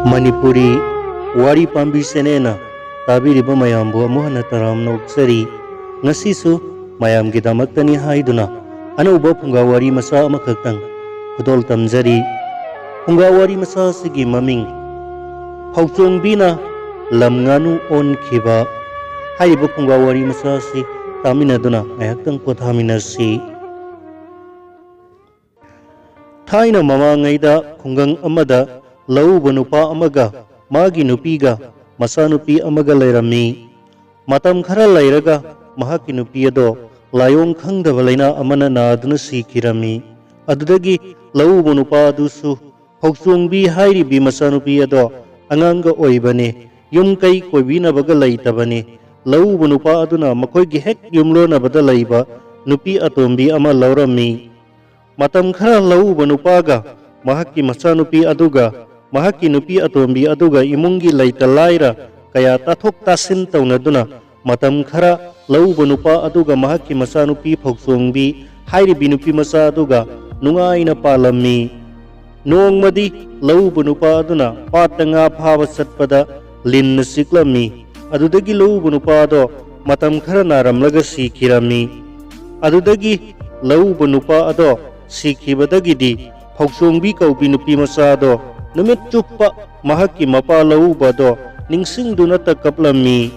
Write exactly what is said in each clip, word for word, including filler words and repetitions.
ꯃꯅꯤꯄꯨꯔꯤ ꯋꯥꯔꯤ ꯄꯥꯝꯕꯤ ꯆꯦꯅꯦꯜꯅ ꯇꯥꯕꯤꯔꯤꯕ ꯃꯌꯥꯝꯕꯨ ꯑꯃꯨꯛ ꯍꯟꯅ ꯇꯔꯥꯝꯅ ꯑꯣꯛꯆꯔꯤ꯫ ꯉꯁꯤꯁꯨ ꯃꯌꯥꯝꯒꯤꯗꯃꯛꯇꯅꯤ ꯍꯥꯏꯗꯨꯅ ꯑꯅꯧꯕ ꯐꯨꯡꯒꯥ ꯋꯥꯔꯤ ꯃꯆꯥ ꯑꯃꯈꯛꯇꯪ ꯈꯨꯗꯣꯜ ꯇꯝꯖꯔꯤ꯫ ꯐꯨꯡꯒꯥ ꯋꯥꯔꯤ ꯃꯆꯥ ꯑꯁꯤꯒꯤ ꯃꯃꯤꯡ ꯐꯧꯆꯣꯡꯕꯤꯅ ꯂꯝ ꯉꯥꯅꯨ ꯑꯣꯟꯈꯤꯕ꯫ ꯍꯥꯏꯔꯤꯕ ꯐꯨꯡꯒꯥ ꯋꯥꯔꯤ ꯃꯆꯥ ꯑꯁꯤ ꯇꯥꯃꯤꯟꯅꯗꯨꯅ ꯉꯥꯏꯍꯥꯛꯇꯪ ꯄꯣꯊꯥꯃꯤꯟꯅꯁꯤ꯫ ꯊꯥꯏꯅ ꯃꯃꯥꯡꯉꯩꯗ ꯈꯨꯡꯒꯪ ꯑꯃꯗ ꯂꯧꯎꯕ ꯅꯨꯄꯥ ꯑꯃꯒ ꯃꯥꯒꯤ ꯅꯨꯄꯤꯒ ꯃꯆꯥꯅꯨꯄꯤ ꯑꯃꯒ ꯂꯩꯔꯝꯃꯤ꯫ ꯃꯇꯝ ꯈꯔ ꯂꯩꯔꯒ ꯃꯍꯥꯛꯀꯤ ꯅꯨꯄꯤ ꯑꯗꯣ ꯂꯥꯏꯑꯣꯡ ꯈꯪꯗꯕ ꯂꯩꯅꯥ ꯑꯃꯅ ꯅꯥꯗꯨꯅ ꯁꯤꯈꯤꯔꯝꯃꯤ꯫ ꯑꯗꯨꯗꯒꯤ ꯂꯧꯎꯕ ꯅꯨꯄꯥ ꯑꯗꯨꯁꯨ ꯐꯧꯆꯣꯡꯕꯤ ꯍꯥꯏꯔꯤꯕꯤ ꯃꯆꯥꯅꯨꯄꯤ ꯑꯗꯣ ꯑꯉꯥꯡꯒ ꯑꯣꯏꯕꯅꯤ, ꯌꯨꯝ ꯀꯩ ꯀꯣꯏꯕꯤꯅꯕꯒ ꯂꯩꯇꯕꯅꯤ꯫ ꯂꯧꯎꯕ ꯅꯨꯄꯥ ꯑꯗꯨꯅ ꯃꯈꯣꯏꯒꯤ ꯍꯦꯛ ꯌꯨꯝꯂꯣꯟꯅꯕꯗ ꯂꯩꯕ ꯅꯨꯄꯤ ꯑꯇꯣꯝꯕꯤ ꯑꯃ ꯂꯧꯔꯝꯃꯤ꯫ ꯃꯇꯝ ꯈꯔ ꯂꯧꯎꯕ ꯅꯨꯄꯥꯒ ꯃꯍꯥꯛꯀꯤ ꯃꯆꯥꯅꯨꯄꯤ ꯑꯗꯨꯒ ꯃꯍꯥꯛꯀꯤ ꯅꯨꯄꯤ ꯑꯇꯣꯝꯕꯤ ꯑꯗꯨꯒ ꯏꯃꯨꯡꯒꯤ ꯂꯩꯇ ꯂꯥꯏꯔ ꯀꯌꯥ ꯇꯥꯊꯣꯛ ꯇꯥꯁꯤꯟ ꯇꯧꯅꯗꯨꯅ ꯃꯇꯝ ꯈꯔ ꯂꯧꯎꯕ ꯅꯨꯄꯥ ꯑꯗꯨꯒ ꯃꯍꯥꯛꯀꯤ ꯃꯆꯥꯅꯨꯄꯤ ꯐꯧꯆꯣꯡꯕꯤ ꯍꯥꯏꯔꯤꯕꯤ ꯅꯨꯄꯤ ꯃꯆꯥ ꯑꯗꯨꯒ ꯅꯨꯡꯉꯥꯏꯅ ꯄꯥꯜꯂꯝꯃꯤ꯫ ꯅꯣꯡꯃꯗꯤ ꯂꯧꯎꯕ ꯅꯨꯄꯥ ꯑꯗꯨꯅ ꯄꯥꯠꯇ ꯉꯥ ꯐꯥꯕ ꯆꯠꯄꯗ ꯂꯤꯟꯅ ꯆꯤꯛꯂꯝꯃꯤ꯫ ꯑꯗꯨꯗꯒꯤ ꯂꯧꯎꯕ ꯅꯨꯄꯥ ꯑꯗꯣ ꯃꯇꯝ ꯈꯔ ꯅꯥꯔꯝꯂꯒ ꯁꯤꯈꯤꯔꯝꯃꯤ꯫ ꯑꯗꯨꯗꯒꯤ ꯂꯧꯎꯕ ꯅꯨꯄꯥ ꯑꯗꯣ ꯁꯤꯈꯤꯕꯗꯒꯤꯗꯤ ꯐꯧꯆꯣꯡꯕꯤ ꯀꯧꯕꯤ ꯅꯨꯄꯤ ꯃꯆꯥ ꯑꯗꯣ ꯅꯨꯃꯤꯠ ꯆꯨꯞꯄ ꯃꯍꯥꯛꯀꯤ ꯃꯄꯥ ꯂꯧꯎꯕ ꯑꯗꯣ ꯅꯤꯡꯁꯤꯡꯗꯨꯅꯇ ꯀꯞꯂꯝꯃꯤ꯫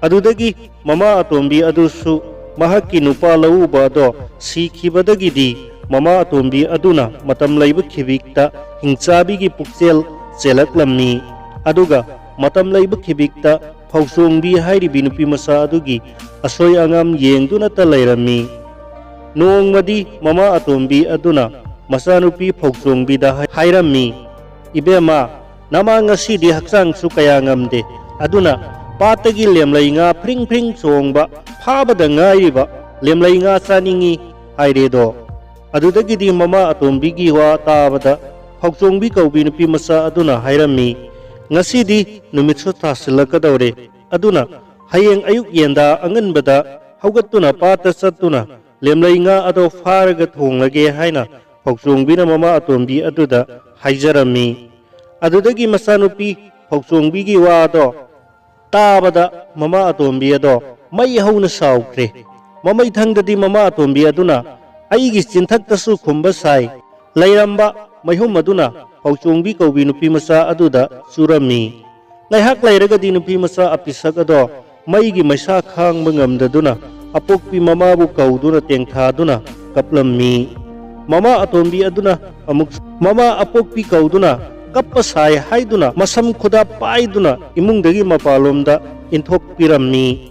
ꯑꯗꯨꯗꯒꯤ ꯃꯃꯥ ꯑꯇꯣꯝꯕꯤ ꯑꯗꯨꯁꯨ ꯃꯍꯥꯛꯀꯤ ꯅꯨꯄꯥ ꯂꯧꯎꯕ ꯑꯗꯣ ꯁꯤꯈꯤꯕꯗꯒꯤꯗꯤ ꯃꯃꯥ ꯑꯇꯣꯝꯕꯤ ꯑꯗꯨꯅ ꯃꯇꯝ ꯂꯩꯕ ꯈꯤꯕꯤꯛꯇ ꯍꯤꯡꯆꯥꯕꯤꯒꯤ ꯄꯨꯛꯆꯦꯜ ꯆꯦꯜꯂꯛꯂꯝꯃꯤ꯫ ꯑꯗꯨꯒ ꯃꯇꯝ ꯂꯩꯕ ꯈꯤꯕꯤꯛꯇ ꯐꯧꯆꯣꯡꯕꯤ ꯍꯥꯏꯔꯤꯕꯤ ꯅꯨꯄꯤ ꯃꯆꯥ ꯑꯗꯨꯒꯤ ꯑꯁꯣꯏ ꯑꯉꯥꯝ ꯌꯦꯡꯗꯨꯅꯇ ꯂꯩꯔꯝꯃꯤ꯫ ꯅꯣꯡꯃꯗꯤ ꯃꯃꯥ ꯑꯇꯣꯝꯕꯤ ꯑꯗꯨꯅ ꯃꯆꯥꯅꯨꯄꯤ ꯐꯧꯆꯣꯡꯕꯤꯗ ꯍꯥꯏ-, ꯍꯥꯏꯔꯝꯃꯤ, "ꯏꯕꯦꯝꯃ, ꯅꯃꯥ ꯉꯁꯤꯗꯤ ꯍꯛꯆꯥꯡꯁꯨ ꯀꯌꯥ ꯉꯝꯗꯦ, ꯑꯗꯨꯅ ꯄꯥꯠꯇꯒꯤ ꯂꯦꯝꯂꯩ ꯉꯥ ꯐ꯭ꯔꯤꯡ ꯐ꯭ꯔꯤꯡ ꯆꯣꯡꯕ ꯐꯥꯕꯗ ꯉꯥꯏꯔꯤꯕ ꯂꯦꯝꯂꯩ ꯉꯥ ꯆꯥꯅꯤꯡꯏ" ꯍꯥꯏꯔꯦꯗꯣ꯫ ꯑꯗꯨꯗꯒꯤꯗꯤ ꯃꯃꯥ ꯑꯇꯣꯝꯕꯤꯒꯤ ꯋꯥ ꯇꯥꯕꯗ ꯐꯧꯆꯣꯡꯕꯤ ꯀꯧꯕꯤ ꯅꯨꯄꯤ ꯃꯆꯥ ꯑꯗꯨꯅ ꯍꯥꯏꯔꯝꯃꯤ, "ꯉꯁꯤꯗꯤ ꯅꯨꯃꯤꯠꯁꯨ ꯇꯥꯁꯤꯜꯂꯛꯀꯗꯧꯔꯦ, ꯑꯗꯨꯅ ꯍꯌꯦꯡ ꯑꯌꯨꯛ ꯌꯦꯟꯗꯥ ꯑꯉꯟꯕꯗ ꯍꯧꯒꯠꯇꯨꯅ ꯄꯥꯠꯇ ꯆꯠꯇꯨꯅ ꯂꯦꯝꯂꯩ ꯉꯥ ꯑꯗꯣ ꯐꯥꯔꯒ ꯊꯣꯡꯂꯒꯦ" ꯍꯥꯏꯅ ꯐꯧꯆꯣꯡꯕꯤꯅ ꯃꯃꯥ ꯑꯇꯣꯝꯕꯤ ꯑꯗꯨꯗ ꯍꯥꯏꯖꯔꯝꯃꯤ꯫ ꯑꯗꯨꯗꯒꯤ ꯃꯆꯥꯅꯨꯄꯤ ꯐꯧꯆꯣꯡꯕꯤꯒꯤ ꯋꯥꯗꯣ ꯇꯥꯕꯗ ꯃꯃꯥ ꯑꯇꯣꯝꯕꯤ ꯑꯗꯣ ꯃꯩ ꯍꯧꯅ ꯁꯥꯎꯈ꯭ꯔꯦ꯫ ꯃꯃꯩꯊꯪꯗꯗꯤ ꯃꯃꯥ ꯑꯇꯣꯝꯕꯤ ꯑꯗꯨꯅ ꯑꯩꯒꯤ ꯆꯤꯟꯊꯛꯇꯁꯨ ꯈꯨꯝꯕ ꯁꯥꯏ꯫ ꯂꯩꯔꯝꯕ ꯃꯩꯍꯨꯝ ꯑꯗꯨꯅ ꯐꯧꯆꯣꯡꯕꯤ ꯀꯧꯕꯤ ꯅꯨꯄꯤ ꯃꯆꯥ ꯑꯗꯨꯗ ꯆꯨꯔꯝꯃꯤ꯫ ꯉꯥꯏꯍꯥꯛ ꯂꯩꯔꯒꯗꯤ ꯅꯨꯄꯤ ꯃꯆꯥ ꯑꯄꯤꯁꯛ ꯑꯗꯣ ꯃꯩꯒꯤ ꯃꯩꯁꯥ ꯈꯥꯡꯕ ꯉꯝꯗꯗꯨꯅ ꯑꯄꯣꯛꯄꯤ ꯃꯃꯥꯕꯨ ꯀꯧꯗꯨꯅ ꯇꯦꯡꯊꯥꯗꯨꯅ ꯀꯞꯂꯝꯃꯤ꯫ ꯃꯃꯥ ꯑꯇꯣꯝꯕꯤ ꯑꯗꯨꯅ ꯑꯃꯨꯛ ꯃꯃꯥ ꯑꯄꯣꯛꯄꯤ ꯀꯧꯗꯨꯅ ꯀꯞꯄ ꯁꯥꯏ ꯍꯥꯏꯗꯨꯅ ꯃꯁꯝ ꯈꯨꯗꯥ ꯄꯥꯏꯗꯨꯅ ꯏꯃꯨꯡꯗꯒꯤ ꯃꯄꯥꯟꯂꯣꯝꯗ ꯏꯟꯊꯣꯛꯄꯤꯔꯝꯃꯤ꯫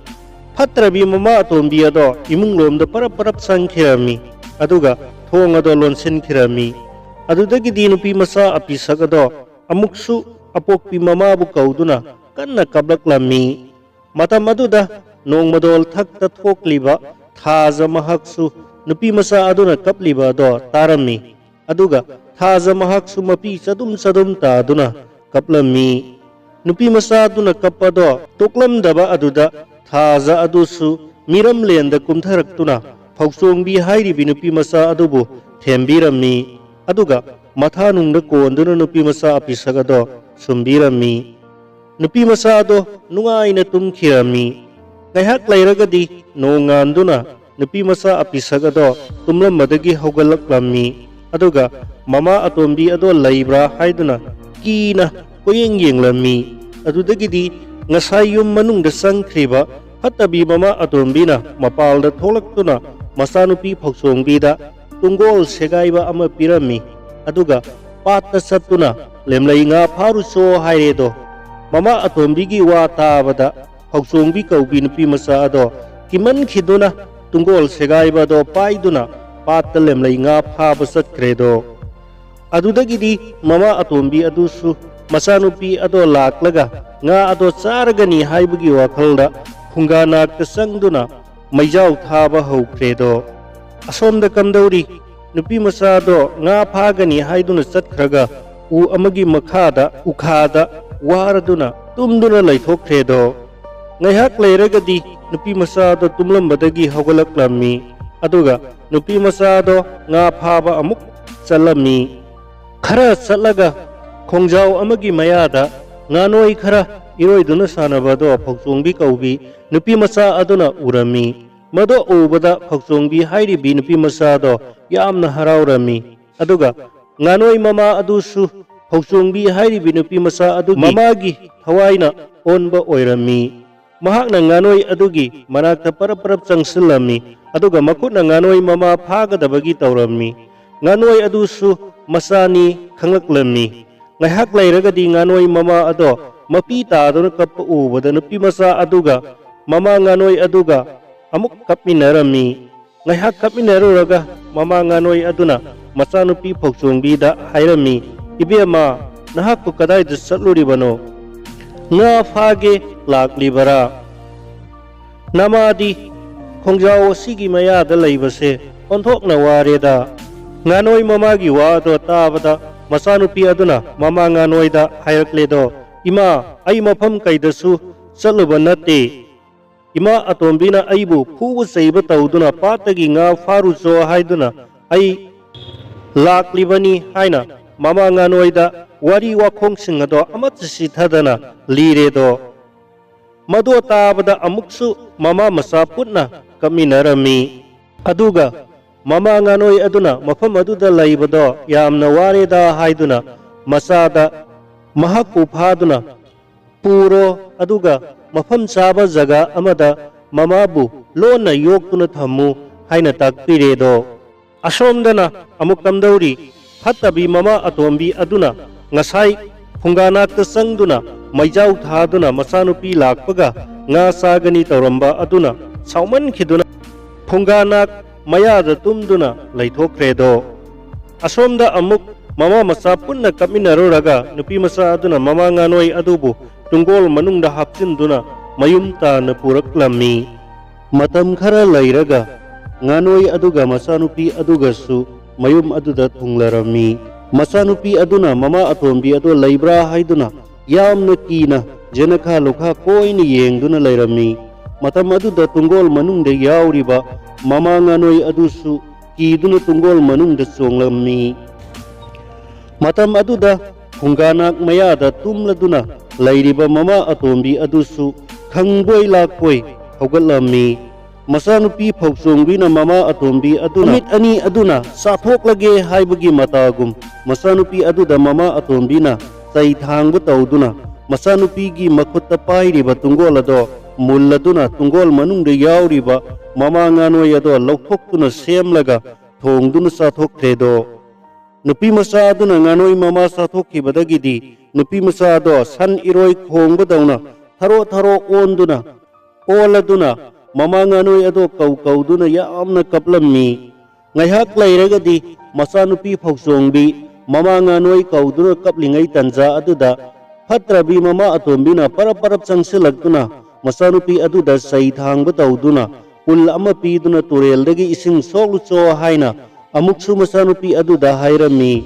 ꯐꯠꯇ꯭ꯔꯕꯤ ꯃꯃꯥ ꯑꯇꯣꯝꯕꯤ ꯑꯗꯣ ꯏꯃꯨꯡꯂꯣꯝꯗ ꯄꯔꯞ ꯄꯔꯞ ꯆꯪꯈꯤꯔꯝꯃꯤ꯫ ꯑꯗꯨꯒ ꯊꯣꯡ ꯑꯗꯣ ꯂꯣꯟꯁꯤꯟꯈꯤꯔꯝꯃꯤ꯫ ꯑꯗꯨꯗꯒꯤꯗꯤ ꯅꯨꯄꯤ ꯃꯆꯥ ꯑꯄꯤꯁꯛ ꯑꯗꯣ ꯑꯃꯨꯛꯁꯨ ꯑꯄꯣꯛꯄꯤ ꯃꯃꯥꯕꯨ ꯀꯧꯗꯨꯅ ꯀꯟꯅ ꯀꯞꯂꯛꯂꯝꯃꯤ꯫ ꯃꯇꯝ ꯑꯗꯨꯗ ꯅꯣꯡꯃꯗꯣꯜ ꯊꯛꯇ ꯊꯣꯛꯂꯤꯕ ꯊꯥꯖ ꯃꯍꯥꯛꯁꯨ ꯅꯨꯄꯤ ꯃꯆꯥ ꯑꯗꯨꯅ ꯀꯞꯂꯤꯕ ꯑꯗꯣ ꯇꯥꯔꯝꯃꯤ꯫ ꯑꯗꯨꯒ ꯊꯥꯖ ꯃꯍꯥꯛꯁꯨ ꯃꯄꯤ ꯆꯗꯨꯝ ꯆꯗꯨꯝ ꯇꯥꯗꯨꯅ ꯀꯞꯂꯝꯃꯤ꯫ ꯅꯨꯄꯤ ꯃꯆꯥ ꯑꯗꯨꯅ ꯀꯞꯄꯗꯣ ꯇꯣꯛꯂꯝꯗꯕ ꯑꯗꯨꯗ ꯊꯥꯖ ꯑꯗꯨꯁꯨ ꯃꯤꯔꯝꯂꯦꯟꯗ ꯀꯨꯝꯊꯔꯛꯇꯨꯅ ꯐꯧꯆꯣꯡꯕꯤ ꯍꯥꯏꯔꯤꯕꯤ ꯅꯨꯄꯤ ꯃꯆꯥ ꯑꯗꯨꯕꯨ ꯊꯦꯝꯕꯤꯔꯝꯃꯤ꯫ ꯑꯗꯨꯒ ꯃꯊꯥꯅꯨꯡꯗ ꯀꯣꯟꯗꯨꯅ ꯅꯨꯄꯤ ꯃꯆꯥ ꯑꯄꯤꯁꯛ ꯑꯗꯣ ꯁꯨꯝꯕꯤꯔꯝꯃꯤ꯫ ꯅꯨꯄꯤ ꯃꯆꯥ ꯑꯗꯣ ꯅꯨꯡꯉꯥꯏꯅ ꯇꯨꯝꯈꯤꯔꯝꯃꯤ꯫ ꯉꯥꯏꯍꯥꯛ ꯂꯩꯔꯒꯗꯤ ꯅꯣꯡꯉꯥꯟꯗꯨꯅ ꯅꯨꯄꯤ ꯃꯆꯥ ꯑꯄꯤꯁꯛ ꯑꯗꯣ ꯇꯨꯝꯂꯝꯕꯗꯒꯤ ꯍꯧꯒꯠꯂꯛꯂꯝꯃꯤ꯫ ꯑꯗꯨꯒ ꯃꯃꯥ ꯑꯇꯣꯝꯕꯤ ꯑꯗꯣ ꯂꯩꯕ꯭ꯔꯥ ꯍꯥꯏꯗꯨꯅ ꯀꯤꯅ ꯀꯣꯏꯌꯦꯡ ꯌꯦꯡꯂꯝꯃꯤ꯫ ꯑꯗꯨꯗꯒꯤꯗꯤ ꯉꯁꯥꯏ ꯌꯨꯝ ꯃꯅꯨꯡꯗ ꯆꯪꯈ꯭ꯔꯤꯕ ꯐꯠꯇꯕꯤ ꯃꯃꯥ ꯑꯇꯣꯝꯕꯤꯅ ꯃꯄꯥꯜꯗ ꯊꯣꯛꯂꯛꯇꯨꯅ ꯃꯆꯥꯅꯨꯄꯤ ꯐꯧꯆꯣꯡꯕꯤꯗ ꯇꯨꯡꯒꯣꯜ ꯁꯦꯒꯥꯏꯕ ꯑꯃ ꯄꯤꯔꯝꯃꯤ꯫ ꯑꯗꯨꯒ ꯄꯥꯠꯇ ꯆꯠꯇꯨꯅ ꯂꯦꯝꯂꯩ ꯉꯥ ꯐꯥꯔꯨꯆꯣ ꯍꯥꯏꯔꯦꯗꯣ꯫ ꯃꯃꯥ ꯑꯇꯣꯝꯕꯤꯒꯤ ꯋꯥ ꯇꯥꯕꯗ ꯐꯧꯆꯣꯡꯕꯤ ꯀꯧꯕꯤ ꯅꯨꯄꯤ ꯃꯆꯥ ꯑꯗꯣ ꯀꯤꯃꯟꯈꯤꯗꯨꯅ ꯇꯨꯡꯒꯣꯜ ꯁꯦꯒꯥꯏꯕ ꯑꯗꯣ ꯄꯥꯏꯗꯨꯅ ꯄꯥꯠꯇ ꯂꯦꯝꯂꯩ ꯉꯥ ꯐꯥꯕ ꯆꯠꯈ꯭ꯔꯦꯗꯣ꯫ ꯑꯗꯨꯗꯒꯤꯗꯤ ꯃꯃꯥ ꯑꯇꯣꯝꯕꯤ ꯑꯗꯨꯁꯨ ꯃꯆꯥꯅꯨꯄꯤ ꯑꯗꯣ ꯂꯥꯛꯂꯒ ꯉꯥ ꯑꯗꯣ ꯆꯥꯔꯒꯅꯤ ꯍꯥꯏꯕꯒꯤ ꯋꯥꯈꯜꯗ ꯐꯨꯡꯒꯥ ꯅꯥꯛꯇ ꯆꯪꯗꯨꯅ ꯃꯩꯖꯥꯎ ꯊꯥꯕ ꯍꯧꯈ꯭ꯔꯦꯗꯣ꯫ ꯑꯁꯣꯝꯗ ꯀꯝꯗꯧꯔꯤ? ꯅꯨꯄꯤ ꯃꯆꯥꯗꯣ ꯉꯥ ꯐꯥꯒꯅꯤ ꯍꯥꯏꯗꯨꯅ ꯆꯠꯈ꯭ꯔꯒ ꯎ ꯑꯃꯒꯤ ꯃꯈꯥꯗ ꯎꯈꯥꯗ ꯋꯥꯔꯗꯨꯅ ꯇꯨꯝꯗꯨꯅ ꯂꯩꯊꯣꯛꯈ꯭ꯔꯦꯗꯣ꯫ ꯉꯥꯏꯍꯥꯛ ꯂꯩꯔꯒꯗꯤ ꯅꯨꯄꯤ ꯃꯆꯥꯗꯣ ꯇꯨꯝꯂꯝꯕꯗꯒꯤ ꯍꯧꯒꯠꯂꯛꯂꯝꯃꯤ꯫ ꯑꯗꯨꯒ ꯅꯨꯄꯤ ꯃꯆꯥꯗꯣ ꯉꯥ ꯐꯥꯕ ꯑꯃꯨꯛ ꯆꯠꯂꯝꯃꯤ꯫ ꯈꯔ ꯆꯠꯂꯒ ꯈꯣꯡꯖꯥꯎ ꯑꯃꯒꯤ ꯃꯌꯥꯗ ꯉꯥꯅꯣꯏ ꯈꯔ ꯏꯔꯣꯏꯗꯨꯅ ꯁꯥꯟꯅꯕ ꯑꯗꯣ ꯐꯧꯆꯣꯡꯕꯤ ꯀꯧꯕꯤ ꯅꯨꯄꯤ ꯃꯆꯥ ꯑꯗꯨꯅ ꯎꯔꯝꯃꯤ꯫ ꯃꯗꯨ ꯎꯕꯗ ꯐꯧꯆꯣꯡꯕꯤ ꯍꯥꯏꯔꯤꯕꯤ ꯅꯨꯄꯤ ꯃꯆꯥꯗꯣ ꯌꯥꯝꯅ ꯍꯔꯥꯎꯔꯝꯃꯤ꯫ ꯑꯗꯨꯒ ꯉꯥꯅꯣꯏ ꯃꯃꯥ ꯑꯗꯨꯁꯨ ꯐꯧꯆꯣꯡꯕꯤ ꯍꯥꯏꯔꯤꯕꯤ ꯅꯨꯄꯤ ꯃꯆꯥ ꯑꯗꯨꯒꯤ ꯃꯃꯥꯒꯤ ꯊꯋꯥꯏꯅ ꯑꯣꯟꯕ ꯑꯣꯏꯔꯝꯃꯤ꯫ ꯃꯍꯥꯛꯅ ꯉꯥꯅꯣꯏ ꯑꯗꯨꯒꯤ ꯃꯅꯥꯛꯇ ꯄꯔꯞ ꯄꯔꯞ ꯆꯪꯁꯤꯜꯂꯝꯃꯤ, ꯑꯗꯨꯒ ꯃꯈꯨꯠꯅ ꯉꯥꯅꯣꯏ ꯃꯃꯥ ꯐꯥꯒꯗꯕꯒꯤ ꯇꯧꯔꯝꯃꯤ꯫ ꯉꯥꯅꯣꯏ ꯑꯗꯨꯁꯨ ꯃꯆꯥꯅꯤ ꯈꯪꯂꯛꯂꯝꯃꯤ꯫ ꯉꯥꯏꯍꯥꯛ ꯂꯩꯔꯒꯗꯤ ꯉꯥꯅꯣꯏ ꯃꯃꯥ ꯑꯗꯣ ꯃꯄꯤ ꯇꯥꯗꯨꯅ ꯀꯞꯄ ꯎꯕꯗ ꯅꯨꯄꯤ ꯃꯆꯥ ꯑꯗꯨꯒ ꯃꯃꯥ ꯉꯥꯅꯣꯏ ꯑꯗꯨꯒ ꯑꯃꯨꯛ ꯀꯞꯃꯤꯟꯅꯔꯝꯃꯤ꯫ ꯉꯥꯏꯍꯥꯛ ꯀꯞꯃꯤꯟꯅꯔꯨꯔꯒ ꯃꯃꯥ ꯉꯥꯅꯣꯏ ꯑꯗꯨꯅ ꯃꯆꯥꯅꯨꯄꯤ ꯐꯧꯆꯣꯡꯕꯤꯗ ꯍꯥꯏꯔꯝꯃꯤ, "ꯏꯕꯦꯝꯃ, ꯅꯍꯥꯛꯄꯨ ꯀꯗꯥꯏꯗ ꯆꯠꯂꯨꯔꯤꯕꯅꯣ? ꯉꯥ ꯐꯥꯒꯦ ꯂꯥꯛꯂꯤꯕꯔꯥ? ꯅꯃꯥꯗꯤ ꯈꯣꯡꯖꯥꯎ ꯑꯁꯤꯒꯤ ꯃꯌꯥꯗ ꯂꯩꯕꯁꯦ ꯑꯣꯟꯊꯣꯛꯅ ꯋꯥꯔꯦꯗ꯫" ꯉꯥꯅꯣꯏ ꯃꯃꯥꯒꯤ ꯋꯥ ꯑꯗꯣ ꯇꯥꯕꯗ ꯃꯆꯥꯅꯨꯄꯤ ꯑꯗꯨꯅ ꯃꯃꯥ ꯉꯥꯅꯣꯏꯗ ꯍꯥꯏꯔꯛꯂꯦꯗꯣ, "ꯏꯃꯥ, ꯑꯩ ꯃꯐꯝ ꯀꯩꯗꯁꯨ ꯆꯠꯂꯨꯕ ꯅꯠꯇꯦ꯫ ꯏꯃꯥ ꯑꯇꯣꯝꯕꯤꯅ ꯑꯩꯕꯨ ꯐꯨꯕ ꯆꯩꯕ ꯇꯧꯗꯨꯅ ꯄꯥꯠꯇꯒꯤ ꯉꯥ ꯐꯥꯔꯨꯆꯣ ꯍꯥꯏꯗꯨꯅ ꯑꯩ ꯂꯥꯛꯂꯤꯕꯅꯤ" ꯍꯥꯏꯅ ꯃꯃꯥ ꯉꯥꯅꯣꯏꯗ ꯋꯥꯔꯤ ꯋꯥꯈꯣꯡꯁꯤꯡ ꯑꯗꯣ ꯑꯃꯠꯇ ꯆꯤꯊꯗꯅ ꯂꯤꯔꯦꯗꯣ꯫ ꯃꯗꯨ ꯇꯥꯕꯗ ꯑꯃꯨꯛꯁꯨ ꯃꯃꯥ ꯃꯆꯥ ꯄꯨꯟꯅ ꯀꯞꯃꯤꯟꯅꯔꯝꯃꯤ꯫ ꯑꯗꯨꯒ ꯃꯃꯥ ꯉꯥꯅꯣꯏ ꯑꯗꯨꯅ ꯃꯐꯝ ꯑꯗꯨꯗ ꯂꯩꯕꯗꯣ ꯌꯥꯝꯅ ꯋꯥꯔꯦꯗ ꯍꯥꯏꯗꯨꯅ ꯃꯆꯥꯗ ꯃꯍꯥꯛꯄꯨ ꯐꯥꯗꯨꯅ ꯄꯨꯔꯣ, ꯑꯗꯨꯒ ꯃꯐꯝ ꯆꯥꯕ ꯖꯒꯥ ꯑꯃꯗ ꯃꯃꯥꯕꯨ ꯂꯣꯟꯅ ꯌꯣꯛꯇꯨꯅ ꯊꯝꯃꯨ ꯍꯥꯏꯅ ꯇꯥꯛꯄꯤꯔꯦꯗꯣ꯫ ꯑꯁꯣꯝꯗꯅ ꯑꯃꯨꯛ ꯀꯝꯗꯧꯔꯤ? ꯐꯠꯇꯕꯤ ꯃꯃꯥ ꯑꯇꯣꯝꯕꯤ ꯑꯗꯨꯅ ꯉꯁꯥꯏ ꯐꯨꯡꯒꯥꯅꯥꯛꯇ ꯆꯪꯗꯨꯅ ꯃꯩꯖꯥꯎ ꯊꯥꯗꯨꯅ ꯃꯆꯥꯅꯨꯄꯤ ꯂꯥꯛꯄꯒ ꯉꯥ ꯆꯥꯒꯅꯤ ꯇꯧꯔꯝꯕ ꯑꯗꯨꯅ ꯁꯥꯎꯃꯟꯈꯤꯗꯨꯅ ꯐꯨꯡꯒꯥꯅꯥꯛ ꯃꯌꯥꯗ ꯇꯨꯝꯗꯨꯅ ꯂꯩꯊꯣꯛꯈ꯭ꯔꯦꯗꯣ꯫ ꯑꯁꯣꯝꯗ ꯑꯃꯨꯛ ꯃꯃꯥ ꯃꯆꯥ ꯄꯨꯟꯅ ꯀꯞꯃꯤꯟꯅꯔꯨꯔꯒ ꯅꯨꯄꯤ ꯃꯆꯥ ꯑꯗꯨꯅ ꯃꯃꯥ ꯉꯥꯅꯣꯏ ꯑꯗꯨꯕꯨ ꯇꯨꯡꯒꯣꯜ ꯃꯅꯨꯡꯗ ꯍꯥꯞꯆꯤꯟꯗꯨꯅ ꯃꯌꯨꯝ ꯇꯥꯟꯅ ꯄꯨꯔꯛꯂꯝꯃꯤ꯫ ꯃꯇꯝ ꯈꯔ ꯂꯩꯔꯒ ꯉꯥꯅꯣꯏ ꯑꯗꯨꯒ ꯃꯆꯥꯅꯨꯄꯤ ꯑꯗꯨꯒꯁꯨ ꯃꯌꯨꯝ ꯑꯗꯨꯗ ꯊꯨꯡꯂꯔꯝꯃꯤ꯫ ꯃꯆꯥꯅꯨꯄꯤ ꯑꯗꯨꯅ ꯃꯃꯥ ꯑꯇꯣꯝꯕꯤ ꯑꯗꯨ ꯂꯩꯕ꯭ꯔꯥ ꯍꯥꯏꯗꯨꯅ ꯌꯥꯝꯅ ꯀꯤꯅ ꯖꯦꯅꯈꯥ ꯂꯨꯈꯥ ꯀꯣꯏꯅ ꯌꯦꯡꯗꯨꯅ ꯂꯩꯔꯝꯃꯤ꯫ ꯃꯇꯝ ꯑꯗꯨꯗ ꯇꯨꯡꯒꯣꯜ ꯃꯅꯨꯡꯗ ꯌꯥꯎꯔꯤꯕ ꯃꯃꯥ ꯉꯥꯅꯣꯏ ꯑꯗꯨꯁꯨ ꯀꯤꯗꯨꯅ ꯇꯨꯡꯒꯣꯜ ꯃꯅꯨꯡꯗ ꯆꯣꯡꯂꯝꯃꯤ꯫ ꯃꯇꯝ ꯑꯗꯨꯗ ꯐꯨꯡꯒꯥꯅꯥꯛ ꯃꯌꯥꯗ ꯇꯨꯝꯂꯗꯨꯅ ꯂꯩꯔꯤꯕ ꯃꯃꯥ ꯑꯇꯣꯝꯕꯤ ꯑꯗꯨꯁꯨ ꯈꯪꯕꯣꯏ ꯂꯥꯛꯄꯣꯏ ꯍꯧꯒꯠꯂꯝꯃꯤ꯫ ꯃꯆꯥꯅꯨꯄꯤ ꯐꯧꯆꯣꯡꯕꯤꯅ ꯃꯃꯥ ꯑꯇꯣꯝꯕꯤ ꯑꯗꯨꯅ ꯃꯃꯤꯠ ꯑꯅꯤ ꯑꯗꯨꯅ ꯆꯥꯊꯣꯛꯂꯒꯦ ꯍꯥꯏꯕꯒꯤ ꯃꯇꯥꯒꯨꯝ ꯃꯆꯥꯅꯨꯄꯤ ꯑꯗꯨꯗ ꯃꯃꯥ ꯑꯇꯣꯝꯕꯤꯅ ꯆꯩ ꯊꯥꯡꯕ ꯇꯧꯗꯨꯅ ꯃꯆꯥꯅꯨꯄꯤꯒꯤ ꯃꯈꯨꯠꯇ ꯄꯥꯏꯔꯤꯕ ꯇꯨꯡꯒꯣꯜ ꯑꯗꯣ ꯃꯨꯜꯂꯗꯨꯅ ꯇꯨꯡꯒꯣꯜ ꯃꯅꯨꯡꯗ ꯌꯥꯎꯔꯤꯕ ꯃꯃꯥ ꯉꯥꯅꯣꯏ ꯑꯗꯣ ꯂꯧꯊꯣꯛꯇꯨꯅ ꯁꯦꯝꯂꯒ ꯊꯣꯡꯗꯨꯅ ꯆꯥꯊꯣꯛꯈ꯭ꯔꯦꯗꯣ꯫ ꯅꯨꯄꯤ ꯃꯆꯥ ꯑꯗꯨꯅ ꯉꯥꯅꯣꯏ ꯃꯃꯥ ꯆꯥꯊꯣꯛꯈꯤꯕꯗꯒꯤꯗꯤ ꯅꯨꯄꯤ ꯃꯆꯥ ꯑꯗꯣ ꯁꯟ ꯏꯔꯣꯏ ꯈꯣꯡꯕꯗꯧꯅ ꯊꯔꯣ ꯊꯔꯣ ꯑꯣꯟꯗꯨꯅ ꯑꯣꯜꯂꯗꯨꯅ ꯃꯃꯥ ꯉꯥꯅꯣꯏ ꯑꯗꯣ ꯀꯧ ꯀꯧꯗꯨꯅ ꯌꯥꯝꯅ ꯀꯞꯂꯝꯃꯤ꯫ ꯉꯥꯏꯍꯥꯛ ꯂꯩꯔꯒꯗꯤ ꯃꯆꯥꯅꯨꯄꯤ ꯐꯧꯆꯣꯡꯕꯤ ꯃꯃꯥ ꯉꯥꯅꯣꯏ ꯀꯧꯗꯨꯅ ꯀꯞꯂꯤꯉꯩ ꯇꯟꯖꯥ ꯑꯗꯨꯗ ꯐꯠꯇ꯭ꯔꯕꯤ ꯃꯃꯥ ꯑꯇꯣꯝꯕꯤꯅ ꯄꯔꯞ ꯄꯔꯞ ꯆꯪꯁꯤꯜꯂꯛꯇꯨꯅ ꯃꯆꯥꯅꯨꯄꯤ ꯑꯗꯨꯗ ꯆꯩ ꯊꯥꯡꯕ ꯇꯧꯗꯨꯅ ꯄꯨꯜ ꯑꯃ ꯄꯤꯗꯨꯅ ꯇꯨꯔꯦꯜꯗꯒꯤ ꯏꯁꯤꯡ ꯁꯣꯛꯂꯨꯆꯣ ꯍꯥꯏꯅ ꯑꯃꯨꯛꯁꯨ ꯃꯆꯥꯅꯨꯄꯤ ꯑꯗꯨꯗ ꯍꯥꯏꯔꯝꯃꯤ꯫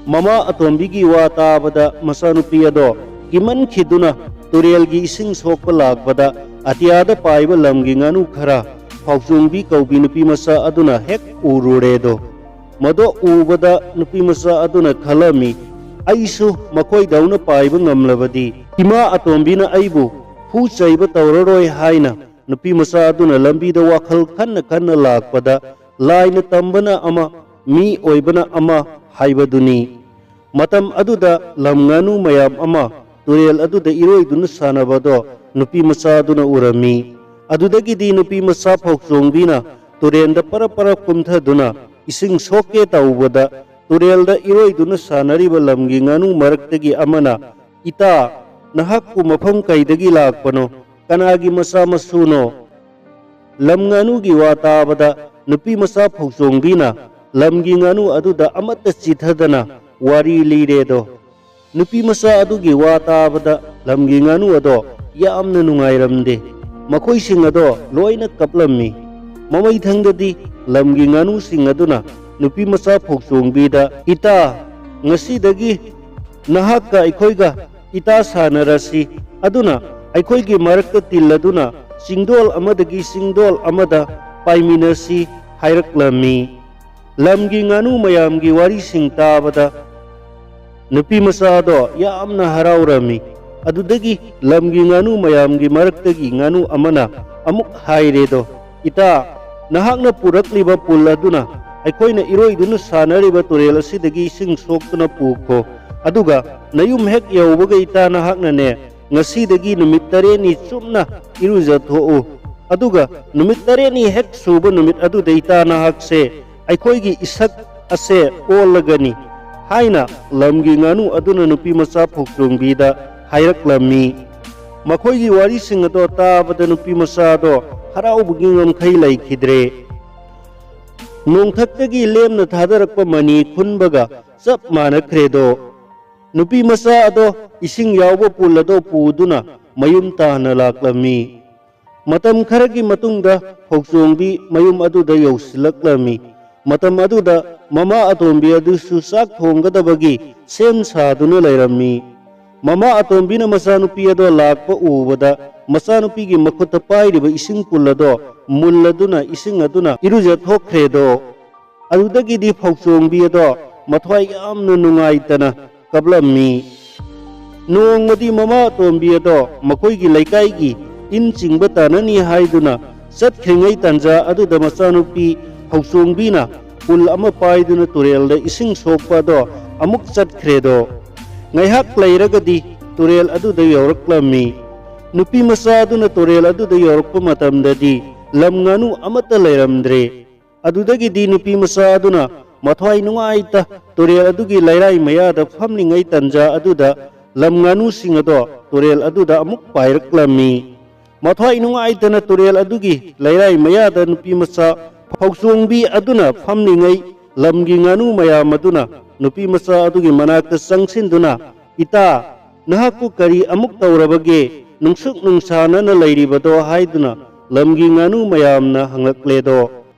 ꯃꯃꯥ ꯑꯇꯣꯝꯕꯤꯒꯤ ꯋꯥ ꯇꯥꯕꯗ ꯃꯆꯥꯅꯨꯄꯤ ꯑꯗꯣ ꯀꯤꯃꯟꯈꯤꯗꯨꯅ ꯇꯨꯔꯦꯜꯒꯤ ꯏꯁꯤꯡ ꯁꯣꯛꯄ ꯂꯥꯛꯄꯗ ꯑꯇꯤꯌꯥꯗ ꯄꯥꯏꯕ ꯂꯝꯒꯤ ꯉꯥꯅꯨ ꯈꯔ ꯐꯥꯎꯆꯣꯡꯕꯤ ꯀꯧꯕꯤ ꯅꯨꯄꯤ ꯃꯆꯥ ꯑꯗꯨꯅ ꯍꯦꯛ ꯎꯔꯨꯔꯦꯗꯣ꯫ ꯃꯗꯣ ꯎꯕꯗ ꯅꯨꯄꯤ ꯃꯆꯥ ꯑꯗꯨꯅ ꯈꯜꯂꯝꯃꯤ, "ꯑꯩꯁꯨ ꯃꯈꯣꯏꯗꯧꯅ ꯄꯥꯏꯕ ꯉꯝꯂꯕꯗꯤ ꯏꯃꯥ ꯑꯇꯣꯝꯕꯤꯅ ꯑꯩꯕꯨ ꯐꯨ ꯆꯩꯕ ꯇꯧꯔꯔꯣꯏ" ꯍꯥꯏꯅ ꯅꯨꯄꯤ ꯃꯆꯥ ꯑꯗꯨꯅ ꯂꯝꯕꯤꯗ ꯋꯥꯈꯜ ꯈꯟꯅ ꯈꯟꯅ ꯂꯥꯛꯄꯗ ꯂꯥꯏꯅ ꯇꯝꯕꯅ ꯑꯃ, ꯃꯤ ꯑꯣꯏꯕꯅ ꯑꯃ ꯍꯥꯏꯕꯗꯨꯅꯤ꯫ ꯃꯇꯝ ꯑꯗꯨꯗ ꯂꯝ ꯉꯥꯅꯨ ꯃꯌꯥꯝ ꯑꯃ ꯇꯨꯔꯦꯜ ꯑꯗꯨꯗ ꯏꯔꯣꯏꯗꯨꯅ ꯁꯥꯟꯅꯕꯗꯣ ꯅꯨꯄꯤ ꯃꯆꯥ ꯑꯗꯨꯅ ꯎꯔꯝꯃꯤ꯫ ꯑꯗꯨꯗꯒꯤꯗꯤ ꯅꯨꯄꯤ ꯃꯆꯥ ꯐꯥꯎꯆꯣꯡꯕꯤꯅ ꯇꯨꯔꯦꯜꯗ ꯄꯔꯞ ꯄꯔꯞ ꯀꯨꯝꯊꯗꯨꯅ ꯏꯁꯤꯡ ꯁꯣꯛꯀꯦ ꯇꯧꯕꯗ ꯇꯨꯔꯦꯜꯗ ꯏꯔꯣꯏꯗꯨꯅ ꯁꯥꯟꯅꯔꯤꯕ ꯂꯝꯒꯤ ꯉꯥꯅꯨ ꯃꯔꯛꯇꯒꯤ ꯑꯃꯅ, "ꯏꯇꯥ, ꯅꯍꯥꯛꯄꯨ ꯃꯐꯝ ꯀꯩꯗꯒꯤ ꯂꯥꯛꯄꯅꯣ? ꯀꯅꯥꯒꯤ ꯃꯆꯥ ꯃꯁꯨꯅꯣ?" ꯂꯝ ꯉꯥꯅꯨꯒꯤ ꯋꯥ ꯇꯥꯕꯗ ꯅꯨꯄꯤ ꯃꯆꯥ ꯐꯧꯆꯣꯡꯕꯤꯅ ꯂꯝꯒꯤ ꯉꯥꯅꯨ ꯑꯗꯨꯗ ꯑꯃꯠꯇ ꯆꯤꯊꯗꯅ ꯋꯥꯔꯤ ꯂꯤꯔꯦꯗꯣ꯫ ꯅꯨꯄꯤ ꯃꯆꯥ ꯑꯗꯨꯒꯤ ꯋꯥ ꯇꯥꯕꯗ ꯂꯝꯒꯤ ꯉꯥꯅꯨ ꯑꯗꯣ ꯌꯥꯝꯅ ꯅꯨꯡꯉꯥꯏꯔꯝꯗꯦ꯫ ꯃꯈꯣꯏꯁꯤꯡ ꯑꯗꯣ ꯂꯣꯏꯅ ꯀꯞꯂꯝꯃꯤ꯫ ꯃꯃꯩꯊꯪꯗꯗꯤ ꯂꯝꯒꯤ ꯉꯥꯅꯨꯁꯤꯡ ꯑꯗꯨꯅ ꯅꯨꯄꯤ ꯃꯆꯥ ꯐꯧꯆꯣꯡꯕꯤꯗ, "ꯏꯇꯥ, ꯉꯁꯤꯗꯒꯤ ꯅꯍꯥꯛꯀ ꯑꯩꯈꯣꯏꯒ ꯏꯇꯥ ꯁꯥꯟꯅꯔꯁꯤ꯫ ꯑꯗꯨꯅ ꯑꯩꯈꯣꯏꯒꯤ ꯃꯔꯛꯇ ꯇꯤꯜꯂꯗꯨꯅ ꯆꯤꯡꯗꯣꯜ ꯑꯃꯗꯒꯤ ꯆꯤꯡꯗꯣꯜ ꯑꯃꯗ ꯄꯥꯏꯃꯤꯟꯅꯁꯤ" ꯍꯥꯏꯔꯛꯂꯝꯃꯤ꯫ ꯂꯝꯒꯤ ꯉꯥꯅꯨ ꯃꯌꯥꯝꯒꯤ ꯋꯥꯔꯤꯁꯤꯡ ꯇꯥꯕꯗ ꯅꯨꯄꯤ ꯃꯆꯥ ꯑꯗꯣ ꯌꯥꯝꯅ ꯍꯔꯥꯎꯔꯝꯃꯤ꯫ ꯑꯗꯨꯗꯒꯤ ꯂꯝꯒꯤ ꯉꯥꯅꯨ ꯃꯌꯥꯝꯒꯤ ꯃꯔꯛꯇꯒꯤ ꯉꯥꯅꯨ ꯑꯃꯅ ꯑꯃꯨꯛ ꯍꯥꯏꯔꯦꯗꯣ, "ꯏꯇꯥ, ꯅꯍꯥꯛꯅ ꯄꯨꯔꯛꯂꯤꯕ ꯄꯨꯜ ꯑꯗꯨꯅ ꯑꯩꯈꯣꯏꯅ ꯏꯔꯣꯏꯗꯨꯅ ꯁꯥꯟꯅꯔꯤꯕ ꯇꯨꯔꯦꯜ ꯑꯁꯤꯗꯒꯤ ꯏꯁꯤꯡ ꯁꯣꯛꯇꯨꯅ ꯄꯨꯈꯣ꯫ ꯑꯗꯨꯒ ꯅꯌꯨꯝ ꯍꯦꯛ ꯌꯧꯕꯒ ꯏꯇꯥ ꯅꯍꯥꯛꯅꯅꯦ, ꯉꯁꯤꯗꯒꯤ ꯅꯨꯃꯤꯠ ꯇꯔꯦꯠꯅꯤ ꯆꯨꯞꯅ ꯏꯔꯨꯖꯊꯣꯛꯎ꯫ ꯑꯗꯨꯒ ꯅꯨꯃꯤꯠ ꯇꯔꯦꯠꯅꯤ ꯍꯦꯛ ꯁꯨꯕ ꯅꯨꯃꯤꯠ ꯑꯗꯨꯗ ꯏꯇꯥ ꯅꯍꯥꯛꯁꯦ ꯑꯩꯈꯣꯏꯒꯤ ꯏꯁꯛ ꯑꯁꯦ ꯑꯣꯜꯂꯒꯅꯤ" ꯍꯥꯏꯅ ꯂꯝꯒꯤ ꯉꯥꯅꯨ ꯑꯗꯨꯅ ꯅꯨꯄꯤ ꯃꯆꯥ ꯐꯧꯆꯣꯡꯕꯤꯗ ꯍꯥꯏꯔꯛꯂꯝꯃꯤ꯫ ꯃꯈꯣꯏꯒꯤ ꯋꯥꯔꯤꯁꯤꯡ ꯑꯗꯣ ꯇꯥꯕꯗ ꯅꯨꯄꯤ ꯃꯆꯥ ꯑꯗꯣ ꯍꯔꯥꯎꯕꯒꯤ ꯉꯝꯈꯩ ꯂꯩꯈꯤꯗ꯭ꯔꯦ꯫ ꯅꯣꯡꯊꯛꯇꯒꯤ ꯂꯦꯝꯅ ꯊꯥꯗꯔꯛꯄ ꯃꯅꯤ ꯈꯨꯟꯕꯒ ꯆꯞ ꯃꯥꯟꯅꯈ꯭ꯔꯦꯗꯣ꯫ ꯅꯨꯄꯤ ꯃꯆꯥ ꯑꯗꯣ ꯏꯁꯤꯡ ꯌꯥꯎꯕ ꯄꯨꯜ ꯑꯗꯣ ꯄꯨꯗꯨꯅ ꯃꯌꯨꯝ ꯇꯥꯅ ꯂꯥꯛꯂꯝꯃꯤ꯫ ꯃꯇꯝ ꯈꯔꯒꯤ ꯃꯇꯨꯡꯗ ꯐꯧꯆꯣꯡꯕꯤ ꯃꯌꯨꯝ ꯑꯗꯨꯗ ꯌꯧꯁꯤꯜꯂꯛꯂꯝꯃꯤ꯫ ꯃꯇꯝ ꯑꯗꯨꯗ ꯃꯃꯥ ꯑꯇꯣꯝꯕꯤ ꯑꯗꯨꯁꯨ ꯆꯥꯛ ꯊꯣꯡꯒꯗꯕꯒꯤ ꯁꯦꯝ ꯁꯥꯗꯨꯅ ꯂꯩꯔꯝꯃꯤ꯫ ꯃꯃꯥ ꯑꯇꯣꯝꯕꯤꯅ ꯃꯆꯥꯅꯨꯄꯤ ꯑꯗꯣ ꯂꯥꯛꯄ ꯎꯕꯗ, ꯃꯆꯥꯅꯨꯄꯤꯒꯤ ꯃꯈꯨꯠꯇ ꯄꯥꯏꯔꯤꯕ ꯏꯁꯤꯡ ꯄꯨꯜ ꯑꯗꯣ ꯃꯨꯜꯂꯗꯨꯅ ꯏꯁꯤꯡ ꯑꯗꯨꯅ ꯏꯔꯨꯖꯊꯣꯛꯈ꯭ꯔꯦꯗꯣ꯫ ꯑꯗꯨꯗꯒꯤꯗꯤ ꯐꯧꯆꯣꯡꯕꯤ ꯑꯗꯣ ꯃꯊ꯭ꯋꯥꯏ ꯌꯥꯝꯅ ꯅꯨꯡꯉꯥꯏꯇꯅ ꯀꯞꯂꯝꯃꯤ꯫ ꯅꯣꯡꯃꯗꯤ ꯃꯃꯥ ꯑꯇꯣꯝꯕꯤ ꯑꯗꯣ ꯃꯈꯣꯏꯒꯤ ꯂꯩꯀꯥꯏꯒꯤ ꯏꯟ ꯆꯤꯡꯕ ꯇꯥꯅꯅꯤ ꯍꯥꯏꯗꯨꯅ ꯆꯠꯈ꯭ꯔꯤꯉꯩ ꯇꯥꯟꯖꯥ ꯑꯗꯨꯗ ꯃꯆꯥꯅꯨꯄꯤ ꯐꯧꯆꯣꯡꯕꯤꯅ ꯄꯨꯜ ꯑꯃ ꯄꯥꯏꯗꯨꯅ ꯇꯨꯔꯦꯜꯗ ꯏꯁꯤꯡ ꯁꯣꯛꯄ ꯑꯗꯣ ꯑꯃꯨꯛ ꯆꯠꯈ꯭ꯔꯦꯗꯣ꯫ ꯉꯥꯏꯍꯥꯛ ꯂꯩꯔꯒꯗꯤ ꯇꯨꯔꯦꯜ ꯑꯗꯨꯗ ꯌꯧꯔꯛꯂꯝꯃꯤ꯫ ꯅꯨꯄꯤ ꯃꯆꯥ ꯑꯗꯨꯅ ꯇꯨꯔꯦꯜ ꯑꯗꯨꯗ ꯌꯧꯔꯛꯄ ꯃꯇꯝꯗꯗꯤ ꯂꯝ ꯉꯥꯅꯨ ꯑꯃꯠꯇ ꯂꯩꯔꯝꯗ꯭ꯔꯦ꯫ ꯑꯗꯨꯗꯒꯤꯗꯤ ꯅꯨꯄꯤ ꯃꯆꯥ ꯑꯗꯨꯅ ꯃꯊ꯭ꯋꯥꯏ ꯅꯨꯡꯉꯥꯏꯇ ꯇꯨꯔꯦꯜ ꯑꯗꯨꯒꯤ ꯂꯩꯔꯥꯏ ꯃꯌꯥꯗ ꯐꯝꯂꯤꯉꯩ ꯇꯟꯖꯥ ꯑꯗꯨꯗ ꯂꯝ ꯉꯥꯅꯨꯁꯤꯡ ꯑꯗꯣ ꯇꯨꯔꯦꯜ ꯑꯗꯨꯗ ꯑꯃꯨꯛ ꯄꯥꯏꯔꯛꯂꯝꯃꯤ꯫ ꯃꯊ꯭ꯋꯥꯏ ꯅꯨꯡꯉꯥꯏꯇꯅ ꯇꯨꯔꯦꯜ ꯑꯗꯨꯒꯤ ꯂꯩꯔꯥꯏ ꯃꯌꯥꯗ ꯅꯨꯄꯤ ꯃꯆꯥ ꯐꯧꯆꯣꯡꯕꯤ ꯑꯗꯨꯅ ꯐꯝꯂꯤꯉꯩ ꯂꯝꯒꯤ ꯉꯥꯅꯨ ꯃꯌꯥꯝ ꯑꯗꯨꯅ ꯅꯨꯄꯤ ꯃꯆꯥ ꯑꯗꯨꯒꯤ ꯃꯅꯥꯛꯇ ꯆꯪꯁꯤꯟꯗꯨꯅ, "ꯏꯇꯥ, ꯅꯍꯥꯛꯄꯨ ꯀꯔꯤ ꯑꯃꯨꯛ ꯇꯧꯔꯕꯒꯦ? ꯅꯨꯡꯁꯨꯛ ꯅꯨꯡꯁꯥꯅꯅ ꯂꯩꯔꯤꯕꯗꯣ?" ꯍꯥꯏꯗꯨꯅ ꯂꯝꯒꯤ ꯉꯥꯅꯨ ꯃꯌꯥꯝꯅ ꯍꯪꯂꯛꯂꯦꯗꯣ꯫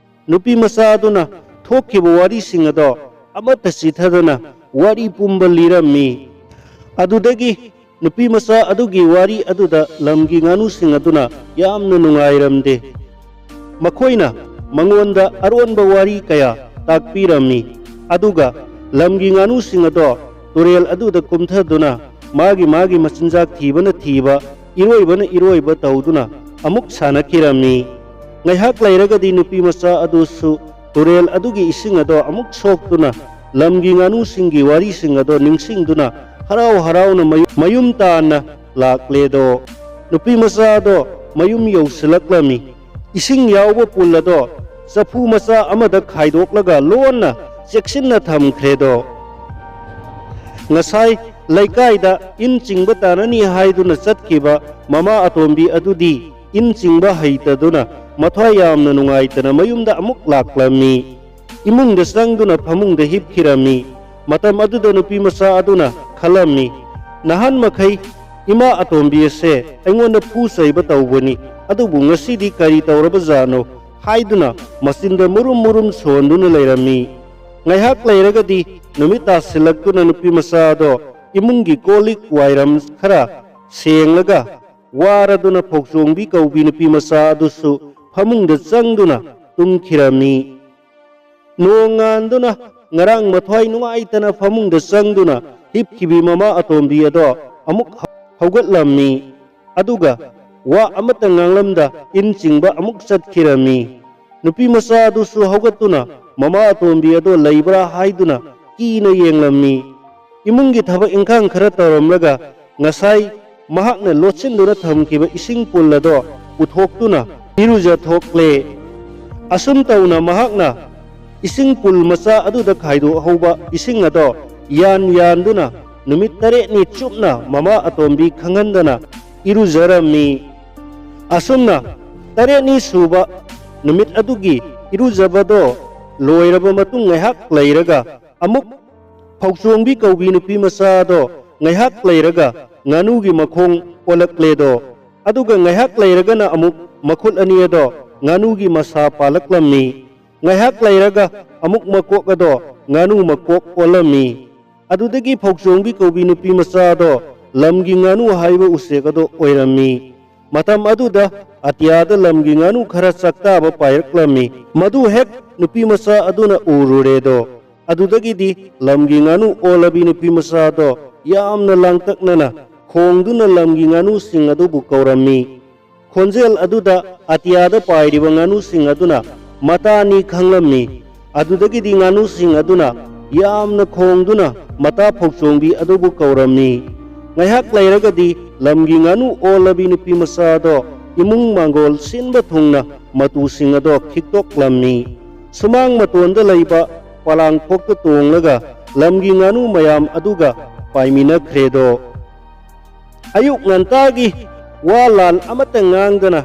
ꯅꯨꯄꯤ ꯃꯆꯥ ꯑꯗꯨꯅ ꯊꯣꯛꯈꯤꯕ ꯋꯥꯔꯤꯁꯤꯡ ꯑꯗꯣ ꯑꯃꯠꯇ ꯆꯤꯊꯗꯅ ꯋꯥꯔꯤ ꯄꯨꯝꯕ ꯂꯤꯔꯝꯃꯤ꯫ ꯑꯗꯨꯗꯒꯤ ꯅꯨꯄꯤ ꯃꯆꯥ ꯑꯗꯨꯒꯤ ꯋꯥꯔꯤ ꯑꯗꯨꯗ ꯂꯝꯒꯤ ꯉꯥꯅꯨꯁꯤꯡ ꯑꯗꯨꯅ ꯌꯥꯝꯅ ꯅꯨꯡꯉꯥꯏꯔꯝꯗꯦ꯫ ꯃꯈꯣꯏꯅ ꯃꯉꯣꯟꯗ ꯑꯔꯣꯟꯕ ꯋꯥꯔꯤ ꯀꯌꯥ ꯇꯥꯛꯄꯤꯔꯝꯃꯤ꯫ ꯑꯗꯨꯒ ꯂꯝꯒꯤ ꯉꯥꯅꯨꯁꯤꯡ ꯑꯗꯣ ꯇꯨꯔꯦꯜ ꯑꯗꯨꯗ ꯀꯨꯝꯊꯗꯨꯅ ꯃꯥꯒꯤ ꯃꯥꯒꯤ ꯃꯆꯤꯟꯖꯥꯛ ꯊꯤꯕꯅ ꯊꯤꯕ, ꯏꯔꯣꯏꯕꯅ ꯏꯔꯣꯏꯕ ꯇꯧꯗꯨꯅ ꯑꯃꯨꯛ ꯁꯥꯟꯅꯈꯤꯔꯝꯃꯤ꯫ ꯉꯥꯏꯍꯥꯛ ꯂꯩꯔꯒꯗꯤ ꯅꯨꯄꯤ ꯃꯆꯥ ꯑꯗꯨꯁꯨ ꯇꯨꯔꯦꯜ ꯑꯗꯨꯒꯤ ꯏꯁꯤꯡ ꯑꯗꯣ ꯑꯃꯨꯛ ꯁꯣꯛꯇꯨꯅ ꯂꯝꯒꯤ ꯉꯥꯅꯨꯁꯤꯡꯒꯤ ꯋꯥꯔꯤꯁꯤꯡ ꯑꯗꯣ ꯅꯤꯡꯁꯤꯡꯗꯨꯅ ꯍꯔꯥꯎ ꯍꯔꯥꯎꯅ ꯃꯌꯨꯝ, ꯃꯌꯨꯝ ꯇꯥꯟꯅ ꯂꯥꯛꯂꯦꯗꯣ꯫ ꯅꯨꯄꯤ ꯃꯆꯥ ꯑꯗꯣ ꯃꯌꯨꯝ ꯌꯧꯁꯤꯜꯂꯛꯂꯝꯃꯤ꯫ ꯏꯁꯤꯡ ꯌꯥꯎꯕ ꯄꯨꯜ ꯑꯗꯣ ꯆꯐꯨ ꯃꯆꯥ ꯑꯃꯗ ꯈꯥꯏꯗꯣꯛꯂꯒ ꯂꯣꯟꯅ ꯆꯦꯛꯁꯤꯟꯅ ꯊꯝꯈ꯭ꯔꯦꯗꯣ꯫ ꯉꯁꯥꯏ ꯂꯩꯀꯥꯏꯗ ꯏꯟ ꯆꯤꯡꯕ ꯇꯥꯅꯅꯤ ꯍꯥꯏꯗꯨꯅ ꯆꯠꯈꯤꯕ ꯃꯃꯥ ꯑꯇꯣꯝꯕꯤ ꯑꯗꯨꯗꯤ ꯏꯟ ꯆꯤꯡꯕ ꯍꯩꯇꯗꯨꯅ ꯃꯊ꯭ꯋꯥꯏ ꯌꯥꯝꯅ ꯅꯨꯡꯉꯥꯏꯇꯅ ꯃꯌꯨꯝꯗ ꯑꯃꯨꯛ ꯂꯥꯛꯂꯝꯃꯤ꯫ ꯏꯃꯨꯡꯗ ꯆꯪꯗꯨꯅ ꯐꯃꯨꯡꯗ ꯍꯤꯞꯈꯤꯔꯝꯃꯤ꯫ ꯃꯇꯝ ꯑꯗꯨꯗ ꯅꯨꯄꯤ ꯃꯆꯥ ꯑꯗꯨꯅ ꯈꯜꯂꯝꯃꯤ, "ꯅꯍꯥꯟ ꯃꯈꯩ ꯏꯃꯥ ꯑꯇꯣꯝꯕꯤ ꯑꯁꯦ ꯑꯩꯉꯣꯟꯗ ꯐꯨ ꯆꯩꯕ ꯇꯧꯕꯅꯤ, ꯑꯗꯨꯕꯨ ꯉꯁꯤꯗꯤ ꯀꯔꯤ ꯇꯧꯔꯕꯖꯥꯠꯅꯣ?" ꯍꯥꯏꯗꯨꯅ ꯃꯆꯤꯟꯗ ꯃꯨꯔꯨꯝ ꯃꯨꯔꯨꯝ ꯁꯣꯟꯗꯨꯅ ꯂꯩꯔꯝꯃꯤ꯫ ꯉꯥꯏꯍꯥꯛ ꯂꯩꯔꯒꯗꯤ ꯅꯨꯃꯤꯠ ꯇꯥꯁꯤꯜꯂꯛꯇꯨꯅ ꯅꯨꯄꯤ ꯃꯆꯥ ꯑꯗꯣ ꯏꯃꯨꯡꯒꯤ ꯀꯣꯜ ꯂꯤꯛ ꯋꯥꯏꯔꯝ ꯈꯔ ꯁꯦꯡꯂꯒ ꯋꯥꯔꯗꯨꯅ ꯐꯧꯆꯣꯡꯕꯤ ꯀꯧꯕꯤ ꯅꯨꯄꯤ ꯃꯆꯥ ꯑꯗꯨꯁꯨ ꯐꯃꯨꯡꯗ ꯆꯪꯗꯨꯅ ꯇꯨꯝꯈꯤꯔꯝꯃꯤ꯫ ꯅꯣꯡ ꯉꯥꯟꯗꯨꯅ ꯉꯔꯥꯡ ꯃꯊ꯭ꯋꯥꯏ ꯅꯨꯡꯉꯥꯏꯇꯅ ꯐꯃꯨꯡꯗ ꯆꯪꯗꯨꯅ ꯍꯤꯞꯈꯤꯕꯤ ꯃꯃꯥ ꯑꯇꯣꯝꯕꯤ ꯑꯗꯣ ꯑꯃꯨꯛ ꯍꯧꯒꯠꯂꯝꯃꯤ꯫ ꯑꯗꯨꯒ ꯋꯥ ꯑꯃꯠꯇ ꯉꯥꯡꯂꯝꯗ ꯏꯟ ꯆꯤꯡꯕ ꯑꯃꯨꯛ ꯆꯠꯈꯤꯔꯝꯃꯤ꯫ ꯅꯨꯄꯤ ꯃꯆꯥ ꯑꯗꯨꯁꯨ ꯍꯧꯒꯠꯇꯨꯅ ꯃꯃꯥ ꯑꯇꯣꯝꯕꯤ ꯑꯗꯣ ꯂꯩꯕ꯭ꯔꯥ ꯍꯥꯏꯗꯨꯅ ꯀꯤꯅ ꯌꯦꯡꯂꯝꯃꯤ꯫ ꯏꯃꯨꯡꯒꯤ ꯊꯕꯛ ꯏꯪꯈꯥꯡ ꯈꯔ ꯇꯧꯔꯝꯂꯒ ꯉꯁꯥꯏ ꯃꯍꯥꯛꯅ ꯂꯣꯠꯁꯤꯟꯗꯨꯅ ꯊꯝꯈꯤꯕ ꯏꯁꯤꯡ ꯄꯨꯜ ꯑꯗꯣ ꯄꯨꯊꯣꯛꯇꯨꯅ ꯏꯔꯨꯖꯊꯣꯛꯂꯦ꯫ ꯑꯁꯨꯝ ꯇꯧꯅ ꯃꯍꯥꯛꯅ ꯏꯁꯤꯡ ꯄꯨꯜ ꯃꯆꯥ ꯑꯗꯨꯗ ꯈꯥꯏꯗꯣꯛꯍꯧꯕ ꯏꯁꯤꯡ ꯑꯗꯣ ꯌꯥꯟ ꯌꯥꯟꯗꯨꯅ ꯅꯨꯃꯤꯠ ꯇꯔꯦꯠꯅꯤ ꯆꯨꯞꯅ ꯃꯃꯥ ꯑꯇꯣꯝꯕꯤ ꯈꯪꯍꯟꯗꯅ ꯏꯔꯨꯖꯔꯝꯃꯤ꯫ ꯑꯁꯨꯝꯅ ꯇꯔꯦꯠꯅꯤ ꯁꯨꯕ ꯅꯨꯃꯤꯠ ꯑꯗꯨꯒꯤ ꯏꯔꯨꯖꯕꯗꯣ ꯂꯣꯏꯔꯕ ꯃꯇꯨꯡ ꯉꯥꯏꯍꯥꯛ ꯂꯩꯔꯒ ꯑꯃꯨꯛ ꯐꯧꯆꯣꯡꯕꯤ ꯀꯧꯕꯤ ꯅꯨꯄꯤ ꯃꯆꯥ ꯑꯗꯣ ꯉꯥꯏꯍꯥꯛ ꯂꯩꯔꯒ ꯉꯥꯅꯨꯒꯤ ꯃꯈꯣꯡ ꯑꯣꯜꯂꯛꯂꯦꯗꯣ꯫ ꯑꯗꯨꯒ ꯉꯥꯏꯍꯥꯛ ꯂꯩꯔꯒꯅ ꯑꯃꯨꯛ ꯃꯈꯨꯠ ꯑꯅꯤ ꯑꯗꯣ ꯉꯥꯅꯨꯒꯤ ꯃꯁꯥ ꯄꯥꯜꯂꯛꯂꯝꯃꯤ꯫ ꯉꯥꯏꯍꯥꯛ ꯂꯩꯔꯒ ꯑꯃꯨꯛ ꯃꯀꯣꯛ ꯑꯗꯣ ꯉꯥꯅꯨ ꯃꯀꯣꯛ ꯑꯣꯜꯂꯝꯃꯤ꯫ ꯑꯗꯨꯗꯒꯤ ꯐꯧꯆꯣꯡꯕꯤ ꯀꯧꯕꯤ ꯅꯨꯄꯤ ꯃꯆꯥ ꯑꯗꯣ ꯂꯝꯒꯤ ꯉꯥꯅꯨ ꯍꯥꯏꯕ ꯎꯆꯦꯛ ꯑꯗꯣ ꯑꯣꯏꯔꯝꯃꯤ꯫ ꯃꯇꯝ ꯑꯗꯨꯗ ꯑꯇꯤꯌꯥꯗ ꯂꯝꯒꯤ ꯉꯥꯅꯨ ꯈꯔ ꯆꯥꯛꯇꯥꯕ ꯄꯥꯏꯔꯛꯂꯝꯃꯤ꯫ ꯃꯗꯨ ꯍꯦꯛ ꯅꯨꯄꯤ ꯃꯆꯥ ꯑꯗꯨꯅ ꯎꯔꯨꯔꯦꯗꯣ꯫ ꯑꯗꯨꯗꯒꯤꯗꯤ ꯂꯝꯒꯤ ꯉꯥꯅꯨ ꯑꯣꯜꯂꯕꯤ ꯅꯨꯄꯤ ꯃꯆꯥꯗꯣ ꯌꯥꯝꯅ ꯂꯥꯡꯇꯛꯅꯅ ꯈꯣꯡꯗꯨꯅ ꯂꯝꯒꯤ ꯉꯥꯅꯨꯁꯤꯡ ꯑꯗꯨꯕꯨ ꯀꯧꯔꯝꯃꯤ꯫ ꯈꯣꯟꯖꯦꯜ ꯑꯗꯨꯗ ꯑꯇꯤꯌꯥꯗ ꯄꯥꯏꯔꯤꯕ ꯉꯥꯅꯨꯁꯤꯡ ꯑꯗꯨꯅ ꯃꯇꯥ ꯑꯅꯤ ꯈꯪꯂꯝꯃꯤ꯫ ꯑꯗꯨꯗꯒꯤꯗꯤ ꯉꯥꯅꯨꯁꯤꯡ ꯑꯗꯨꯅ ꯌꯥꯝꯅ ꯈꯣꯡꯗꯨꯅ ꯃꯇꯥ ꯐꯧꯆꯣꯡꯕꯤ ꯑꯗꯨꯕꯨ ꯀꯧꯔꯝꯃꯤ꯫ ꯉꯥꯏꯍꯥꯛ ꯂꯩꯔꯒꯗꯤ ꯂꯝꯒꯤ ꯉꯥꯅꯨ ꯑꯣꯜꯂꯕꯤ ꯅꯨꯄꯤ ꯃꯆꯥ ꯑꯗꯣ ꯏꯃꯨꯡ ꯃꯥꯡꯒꯣꯜ ꯁꯤꯟꯕ ꯊꯨꯡꯅ ꯃꯇꯨꯁꯤꯡ ꯑꯗꯣ ꯈꯤꯛꯇꯣꯛꯂꯝꯃꯤ꯫ ꯁꯨꯃꯥꯡ ꯃꯇꯣꯟꯗ ꯂꯩꯕ ꯄꯂꯥꯡꯈꯣꯛꯇ ꯇꯣꯡꯂꯒ ꯂꯝꯒꯤ ꯉꯥꯅꯨ ꯃꯌꯥꯝ ꯑꯗꯨꯒ ꯄꯥꯏꯃꯤꯟꯅꯈ꯭ꯔꯦꯗꯣ꯫ ꯑꯌꯨꯛ ꯉꯟꯇꯥꯒꯤ ꯋꯥ ꯂꯥꯟ ꯑꯃꯠꯇ ꯉꯥꯡꯗꯅ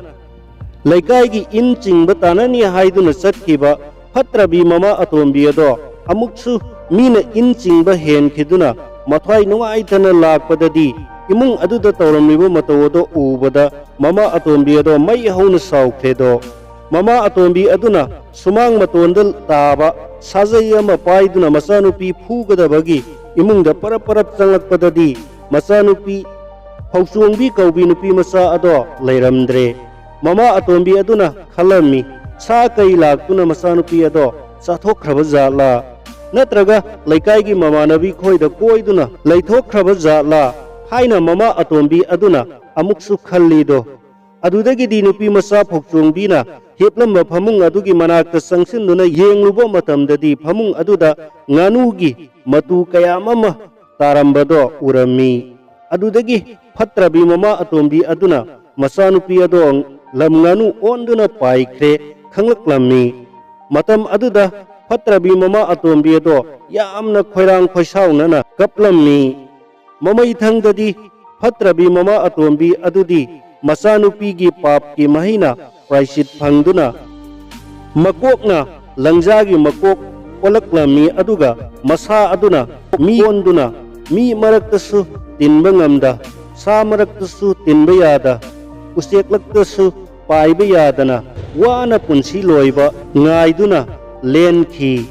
ꯂꯩꯀꯥꯏꯒꯤ ꯏꯟ ꯆꯤꯡꯕ ꯇꯥꯅꯅꯤ ꯍꯥꯏꯗꯨꯅ ꯆꯠꯈꯤꯕ ꯐꯠꯇ꯭ꯔꯕꯤ ꯃꯃꯥ ꯑꯇꯣꯝꯕꯤ ꯑꯗꯣ ꯑꯃꯨꯛꯁꯨ ꯃꯤꯅ ꯏꯟ ꯆꯤꯡꯕ ꯍꯦꯟꯈꯤꯗꯨꯅ ꯃꯊ꯭ꯋꯥꯏ ꯅꯨꯡꯉꯥꯏꯇꯅ ꯂꯥꯛꯄꯗꯗꯤ ꯏꯃꯨꯡ ꯑꯗꯨꯗ ꯇꯧꯔꯝꯂꯤꯕ ꯃꯇꯧ ꯑꯗꯣ ꯎꯕꯗ ꯃꯃꯥ ꯑꯇꯣꯝꯕꯤ ꯑꯗꯣ ꯃꯩ ꯍꯧꯅ ꯁꯥꯎꯈ꯭ꯔꯦꯗꯣ꯫ ꯃꯃꯥ ꯑꯇꯣꯝꯕꯤ ꯑꯗꯨꯅ ꯁꯨꯃꯥꯡ ꯃꯇꯣꯟꯗ ꯇꯥꯕ ꯁꯥꯖꯩ ꯑꯃ ꯄꯥꯏꯗꯨꯅ ꯃꯆꯥꯅꯨꯄꯤ ꯐꯨꯒꯗꯕꯒꯤ ꯏꯃꯨꯡꯗ ꯄꯔꯞ ꯄꯔꯞ ꯆꯪꯂꯛꯄꯗꯗꯤ ꯃꯆꯥꯅꯨꯄꯤ ꯐꯧꯆꯣꯡꯕꯤ ꯀꯧꯕꯤ ꯅꯨꯄꯤ ꯃꯆꯥ ꯑꯗꯣ ꯂꯩꯔꯝꯗ꯭ꯔꯦ꯫ ꯃꯃꯥ ꯑꯇꯣꯝꯕꯤ ꯑꯗꯨꯅ ꯈꯜꯂꯝꯃꯤ, ꯁꯥ ꯀꯩ ꯂꯥꯛꯇꯨꯅ ꯃꯆꯥꯅꯨꯄꯤ ꯑꯗꯣ ꯆꯥꯊꯣꯛꯈ꯭ꯔꯕ ꯖꯥꯠꯂꯥ? ꯅꯠꯇ꯭ꯔꯒ ꯂꯩꯀꯥꯏꯒꯤ ꯃꯃꯥꯟꯅꯕꯤ ꯈꯣꯏꯗ ꯀꯣꯏꯗꯨꯅ ꯂꯩꯊꯣꯛꯈ꯭ꯔꯕ ꯖꯥꯠꯂꯥ? ꯍꯥꯏꯅ ꯃꯃꯥ ꯑꯇꯣꯝꯕꯤ ꯑꯗꯨꯅ ꯑꯃꯨꯛꯁꯨ ꯈꯜꯂꯤꯗꯣ꯫ ꯑꯗꯨꯗꯒꯤꯗꯤ ꯅꯨꯄꯤ ꯃꯆꯥ ꯐꯧꯆꯣꯡꯕꯤꯅ ꯍꯤꯞꯂꯝꯕ ꯐꯃꯨꯡ ꯑꯗꯨꯒꯤ ꯃꯅꯥꯛꯇ ꯆꯪꯁꯤꯟꯗꯨꯅ ꯌꯦꯡꯂꯨꯕ ꯃꯇꯝꯗꯗꯤ ꯐꯃꯨꯡ ꯑꯗꯨꯗ ꯉꯥꯅꯨꯒꯤ ꯃꯇꯨ ꯀꯌꯥꯝ ꯑꯃ ꯇꯥꯔꯝꯕꯗꯣ ꯎꯔꯝꯃꯤ꯫ ꯑꯗꯨꯗꯒꯤ ꯐꯠꯇ꯭ꯔꯕꯤ ꯃꯃꯥ ꯑꯇꯣꯝꯕꯤ ꯑꯗꯨꯅ ꯃꯆꯥꯅꯨꯄꯤ ꯑꯗꯣ ꯂꯝ ꯉꯥꯅꯨ ꯑꯣꯟꯗꯨꯅ ꯄꯥꯏꯈ꯭ꯔꯦ ꯈꯪꯂꯛꯂꯝꯃꯤ꯫ ꯃꯇꯝ ꯑꯗꯨꯗ ꯐꯠꯇ꯭ꯔꯕꯤ ꯃꯃꯥ ꯑꯇꯣꯝꯕꯤ ꯑꯗꯣ ꯌꯥꯝꯅ ꯈꯣꯏꯔꯥꯡ ꯈꯣꯏꯁꯥꯎꯅꯅ ꯀꯞꯂꯝꯃꯤ꯫ ꯃꯃꯩ ꯊꯪꯗꯗꯤ ꯐꯠꯇ꯭ꯔꯕꯤ ꯃꯃꯥ ꯑꯇꯣꯝꯕꯤ ꯑꯗꯨꯗꯤ ꯃꯆꯥꯅꯨꯄꯤꯒꯤ ꯄꯥꯞꯀꯤ ꯃꯍꯩꯅ ꯄ꯭ꯔꯥꯏꯁꯤꯠ ꯐꯪꯗꯨꯅ ꯃꯀꯣꯛꯅ ꯂꯪꯖꯥꯒꯤ ꯃꯀꯣꯛ ꯑꯣꯜꯂꯛꯂꯝꯃꯤ, ꯑꯗꯨꯒ ꯃꯁꯥ ꯑꯗꯨꯅ ꯃꯤ ꯑꯣꯟꯗꯨꯅ ꯃꯤ ꯃꯔꯛꯇꯁꯨ ꯇꯤꯟꯕ ꯉꯝꯗ, ꯁꯥ ꯃꯔꯛꯇꯁꯨ ꯇꯤꯟꯕ ꯌꯥꯗ, ꯎꯆꯦꯛꯂꯛꯇꯁꯨ ꯄꯥꯏꯕ ꯌꯥꯗꯅ ꯋꯥꯅ ꯄꯨꯟꯁꯤ ꯂꯣꯏꯕ ꯉꯥꯏꯗꯨꯅ ꯂꯦꯟꯈꯤ꯫